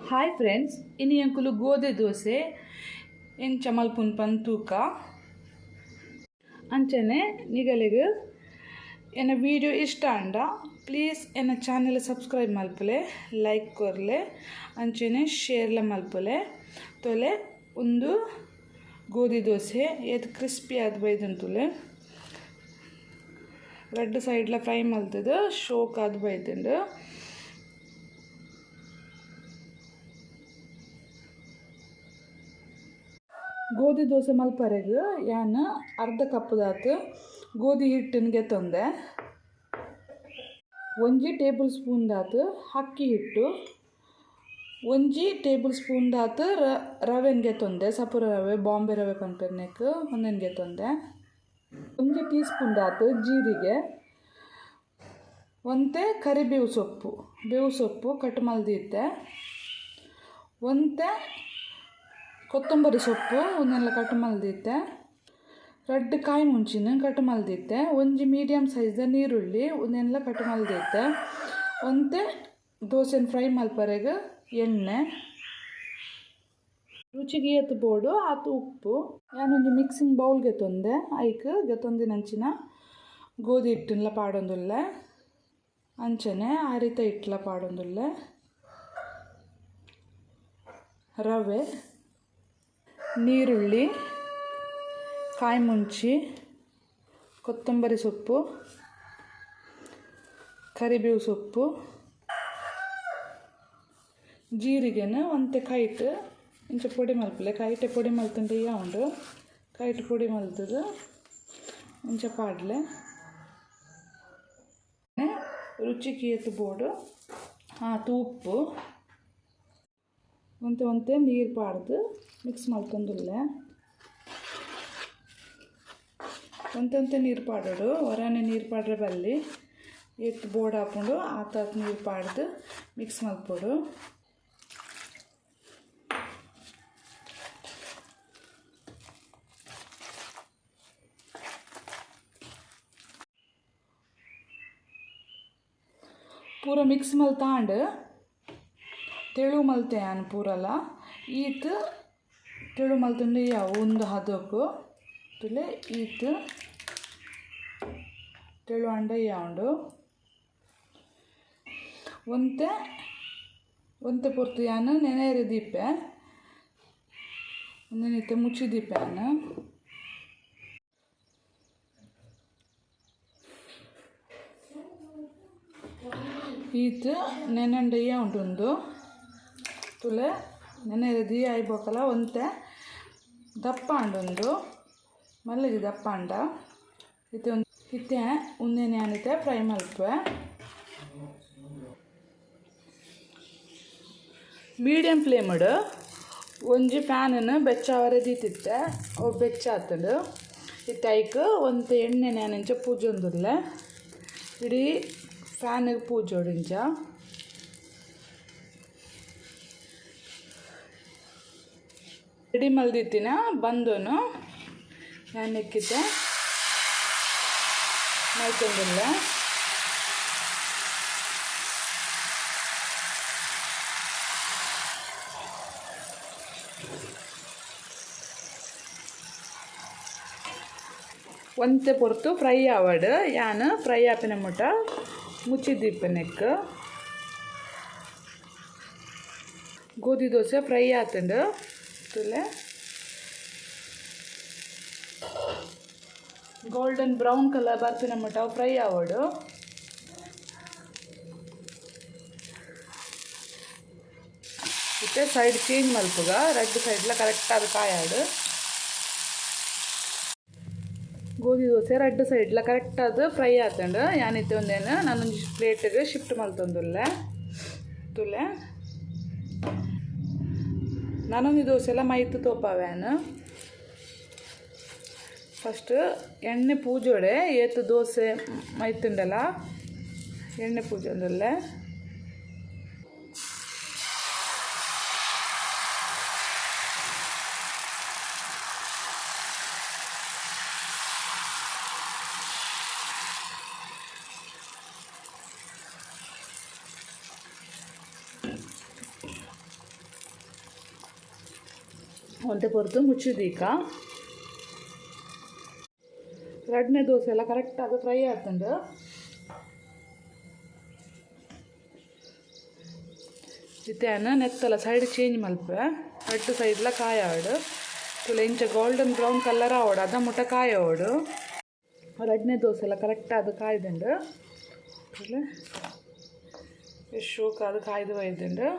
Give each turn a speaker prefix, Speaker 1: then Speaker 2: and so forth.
Speaker 1: Hi friends, ಇನಿ ಅಂಕುಲು ಗೋಧಿ ದೋಸೆ ಎಂಚ ಮಲ್ಪುನ್ ಪಂದ್ ತೂಕ. ಅಂಚನೆ ನಿಗಲೆಗ್ ಎನ್ನ ವಿಡಿಯೋ ಇಷ್ಟ ಆಂಡ ಪ್ಲೀಸ್ ಎನ್ನ ಚಾನೆಲ್ ಸಬ್ಸ್ಕ್ರೈಬ್ ಮಲ್ಪುಲೆ, ಲೈಕ್ ಕೊರ್ಲೆ, ಅಂಚನೆ ಶೇರ್ಲ ಮಲ್ಪುಲೆ. ತೊಲೆ ಉಂದು ಗೋಧಿ ದೋಸೆ ಏತ್ ಕ್ರಿಸ್ಪಿ ಆದ್ ಬೈದಂತುಲೆ, ರೆಡ್ ಸೈಡ್ಲ ಫ್ರೈ ಮಲ್ತದು ಶೋಕ್ ಆದ್ ಬೈದಂಡು. ಗೋಧಿ ದೋಸೆ ಮಲ್ಪರೆಗ್ ಯಾನ್ ಅರ್ಧ ಕಪ್ ದಾತ್ ಗೋಧಿ ಹಿಟ್ಟನ್ನು ಗೆತ್ತೊಂದೆ, 1 ಟೇಬಲ್ ಸ್ಪೂನ್ ದಾತ್ ಅಕ್ಕಿ ಹಿಟ್ಟು, 1 ಟೇಬಲ್ ಸ್ಪೂನ್ ದಾತ್ ರವೆನ್ ಗೆತ್ತೊಂದೆ, ಸಪುರ ರವೆ, ಬಾಂಬೆ ರವೆ ಪನ್ಪೆರ್ನೆಕ್ ಒಂದೆನ್ ಗೆತ್ತೊಂದೆ, 1 ಟೀ ಸ್ಪೂನ್ ದಾತ್ ಜೀರಿಗೆ, ಒಂತೆ ಕರಿಬೇವು ಸೊಪ್ಪು, ಬೇವು ಸೊಪ್ಪು ಕಟ್ ಮಲ್ದಿತ್ತೆ, ಒಂತೆ ಕೊತ್ತಂಬರಿ ಸೊಪ್ಪು ಒಂದೆಲ್ಲ ಕಟ್ ಮಲ್ದಿತ್ತೆ, ರಡ್ಡ್ ಕಾಯಿ ಮುಂಚಿನ ಕಟ್ ಮಲ್ದಿತ್ತೆ, ಒಂಜಿ ಮೀಡಿಯಮ್ ಸೈಜ್ದ ನೀರುಳ್ಳಿ ಒಂದೆಲ್ಲ ಕಟ್ ಮಲ್ದಿತ್ತೆ, ಒಂತೆ ದೋಸೆನ ಫ್ರೈ ಮಲ್ಪರೆಗ್ ಎಣ್ಣೆ, ರುಚಿಗೆ ಏತ್ ಬೋಡು ಆತ್ ಉಪ್ಪು. ಯಾನೊಂಜಿ ಮಿಕ್ಸಿಂಗ್ ಬೌಲ್ ಗೆತ್ತೊಂದೆ, ಐಕ್ ಗೆತ್ತೊಂದಿನಂಚಿನ ಗೋಧಿ ಹಿಟ್ಟನ್ಲ ಪಾಡೊಂದುಲ್ಲೆ, ಅಂಚನೆ ಅರಿತ ಹಿಟ್ಲ ಪಾಡೊಂದುಲ್ಲೆ, ರವೆ, ನೀರುಳ್ಳಿ, ಕಾಯಿ ಮುಂಚಿ, ಕೊತ್ತಂಬರಿ ಸೊಪ್ಪು, ಕರಿಬೇವು ಸೊಪ್ಪು, ಜೀರಿಗೆನ ಒಂತೆ ಕೈಟ್ ಇಂಚ ಪೊಡಿ ಮಲ್ಪಲೆ, ಕೈಟೆ ಪೊಡಿ ಮಲ್ತುಂಡ ಉಂಡು, ಕೈಟ್ ಪೊಡಿ ಮಲ್ತದು ಇಂಚ ಪಾಡ್ಲೆ. ರುಚಿಗೆ ಏತ್ ಬೋಡು ಆತ್ ಉಪ್ಪು, ಒಂತೆ ಒಂತೆ ನೀರು ಪಾಡ್ದು ಮಿಕ್ಸ್ ಮಲ್ತೊಂದುಲ್ಲೆ. ಒಂತೆ ಒಂತೆ ನೀರು ಪಾಡೋಡು, ಹೊರನೆ ನೀರು ಪಾಡ್ರೆ ಬಲ್ಲಿ, ಏತ್ ಬೋಡು ಹಾಕೊಂಡು ಆತ ಆತ್ ನೀರು ಪಾಡ್ದು ಮಿಕ್ಸ್ ಮಲ್ಪೊಡು. ಪೂರ ಮಿಕ್ಸ್ ಮಲ್ತಾಂಡ್ ತೆಳು ಮಲ್ತೆ ಯಾನ್ ಪೂರಲ ಈತ್ ತೆಳು ಮಲ್ತುಂಡ ಯಾವು ಒಂದು ಹದಕ್ಕು ತುಲೆ ಈತ್ ತೆಳು ಅಂಡ ಯಾವುಂಡು. ಒಂತೆ ಒಂತೆ ಪೊರ್ತು ಯಾನ್ ನೆನೆಯರೆ ದೀಪೆ, ಒಂದೆನಿತ್ತೆ ಮುಚ್ಚಿ ದೀಪೆ ಯಾನ್. ಈತ್ ನೆನೆಂಡ ಉಂಟುಂದು ತುಲೆ ನೆನೆಯರೆ ದೀ ಆಯ್ಬೋಕಲ ಒಂತೆ ದಪ್ಪ ಅಂಡುಂದು ಮಲ್ಲಿಗೆ ದಪ್ಪ ಅಂಡ. ಇತ್ತೆ ಇತ್ತೆ ಉಂದೆನೆ ಯಾನಿತ್ತೆ ಫ್ರೈ ಮಲ್ಪುವೆ. ಮೀಡಿಯಮ್ ಫ್ಲೇಮ್ಡ್ ಒಂಜಿ ಫ್ಯಾನನ್ನು ಬೆಚ್ಚಾವರೆ ದೀತಿತ್ತೆ, ಅವು ಬೆಚ್ಚ ಆತುಂಡು. ಇತ್ತೆ ಐಕ್ ಒಂತೆ ಎಣ್ಣೆ ಯಾನಿಂಚ ಪೂಜೊಂದುಲ್ಲೆ, ಇಡೀ ಫ್ಯಾನಿಗೆ ಪೂಜೋಡು ಇಂಚ. ರೆಡಿ ಮಲ್ದಿತ್ತಿನ ಬಂದೋನು ನಾನು ಎಕ್ಕಿದ್ದೆ ಮಲ್ತೊಂದುಲ್ಲೆ. ಒಂತೆ ಪೊರ್ತು ಫ್ರೈ ಆವಡ್, ಯಾನ್ ಫ್ರೈ ಆಪಿನ ಮುಟ ಮುಚ್ಚಿದ್ದೀಪ ನೆಕ್. ಗೋಧಿ ದೋಸೆ ಫ್ರೈ ಆತುಂಡು ತುಲೆ ಗೋಲ್ಡನ್ ಬ್ರೌನ್ ಕಲರ್ ಬರ್ಪಿನ ಮುಟ ಫ್ರೈ ಆವಡು. ಇತ್ತೆ ಸೈಡ್ ಚೇಂಜ್ ಮಲ್ಪುಗ, ರೆಡ್ ಸೈಡ್ಲ ಕರೆಕ್ಟ್ ಆದ್ ಕಾಯಾಡು. ಗೋಧಿ ದೋಸೆ ರೆಡ್ ಸೈಡ್ಲ ಕರೆಕ್ಟ್ ಆದ್ ಫ್ರೈ ಆತುಂಡು. ಯಾನಿತ್ತೆ ಒಂದೇನು ನಾನೊಂಜಿ ಪ್ಲೇಟಿಗೆ ಶಿಫ್ಟ್ ಮಲ್ತೊಂದುಲ್ಲೆ ತುಲೆ. ನಾನೊಂಜಿ ದೋಸೆ ಎಲ್ಲ ಮೈತ್ ತೋಪಾವ್ಯಾನು. ಫಸ್ಟ್ ಎಣ್ಣೆ ಪೂಜೋಡೆ ಏತ್ ದೋಸೆ ಮೈತುಂಡಲ ಎಣ್ಣೆ ಪೂಜೊಂದುಲ್ಲೆ. ಒಂತೆ ಪೊರ್ತು ಮುಚ್ಚಿದೀಕ. ರಡ್ಡನೇ ದೋಸೆ ಎಲ್ಲ ಕರೆಕ್ಟ್ ಆದ್ ಫ್ರೈ ಆತುಂಡು. ಇತ್ತೆ ಯಾನ್ ನೆತ್ತಲ ಸೈಡ್ ಚೇಂಜ್ ಮಲ್ಪುವೆ. ರಡ್ಡ್ ಸೈಡ್ಲ ಕಾಯಾವಡ್. ತೂಲೆ ಇಂಚ ಗೋಲ್ಡನ್ ಬ್ರೌನ್ ಕಲರ್ ಆವಡ್ ಅದ ಮುಟ್ಟ ಕಾಯವಡು. ರಡ್ಡನೇ ದೋಸೆ ಎಲ್ಲ ಕರೆಕ್ಟ್ ಆದ್ ಕಾಯ್ದುಂಡು. ತೂಲೆ ಶೋಕಾದ್ ಕಾಯ್ದು ಬೈದುಂಡು.